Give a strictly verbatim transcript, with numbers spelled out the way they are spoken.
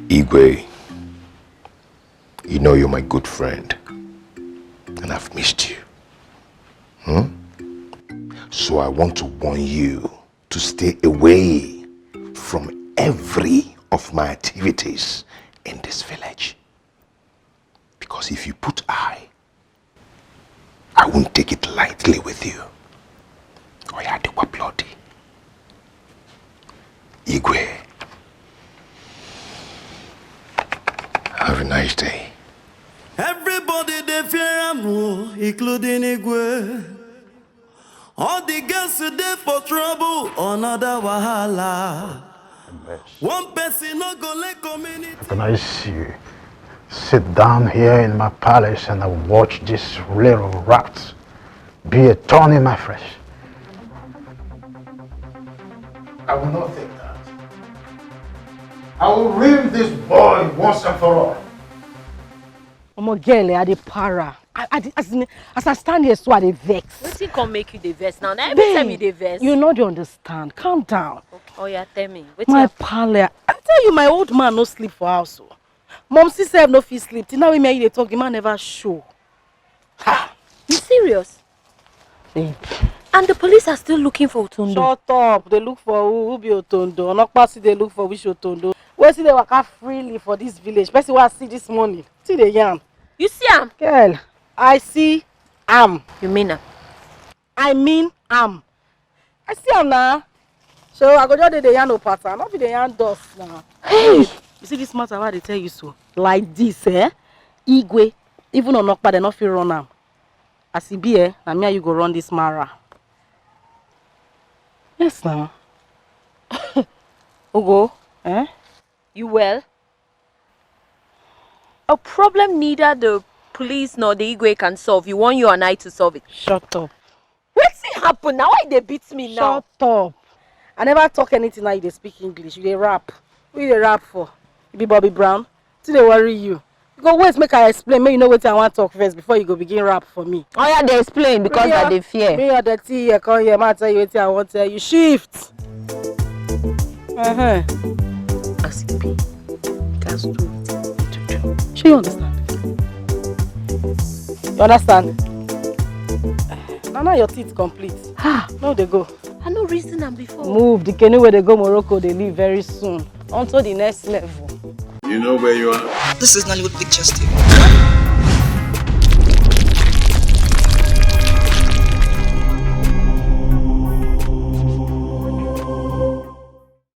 Igwe, you know you're my good friend, and I've missed you. Hmm? So I want to warn you to stay away from every of my activities in this village. Because if you put eye, I won't take it lightly with you. Oya, dịkwa bloody. Igwe. Have a nice day. Everybody dey fear am o, including Igwe. All the girls dey for trouble, another wahala. One person no go let community. Can I see you sit down here in my palace and I watch this little rat be a thorn in my flesh? I will not take that. I will rid this boy once and for all. Omo girl, eh, I dey para. I, I, dey- as, in, as I stand here, so I dey vex. Wetin come make you dey vex now? Na every time you dey vex. You no dey understand. Calm down. Oh yeah, tell me. Wetin My happen? Pale, I tell you, my old man no sleep for house. Oh. Mom, see, sef no fit sleep. Till now, wey me and you dey talk, the man never show. Ha! You serious? Babe. And the police are still looking for Otondo. Shut up. They look for who? Who be Otondo? Onokpa still dey look for which Otondo? Wey still dey waka freely for this village. Person wey I see this morning. See the yarn. You see am? Girl, I see am. You mean am? I mean am. I see am now. So I go just dey the yarn opata. Not be the yarn dust now. Hey! You see this matter wey I dey tell you so? Like this, eh? Igwe, even Onokpa, they no fit run am. As e be, eh, na me and you go run this mara. Yes, now. Ogo, eh? You well? A problem neither the police nor the Igwe can solve. You want you and I to solve it. Shut up. Wetin happen? Na why you dey beat me now? Shut up. I never talk anything, now you dey speak English. You dey rap. Who you dey rap for? You be Bobby Brown? Wetin dey worry you? You go wait make I explain, make you know wetin I wan talk first before you go begin rap for me. Oya dey explain because I dey fear. Bring your dirty ear come here, make I tell you wetin I wan tell you. Shift. Uh-huh. As e be, you gats do wetin you need to do. Shey you understand? You understand? Na now your teeth complete. Ah. No dey go. I no reason am before. Move, the canoe wey dey go Morocco dey leave very soon. Onto the next level. You know where you are? This is Nollywood Pictures T V.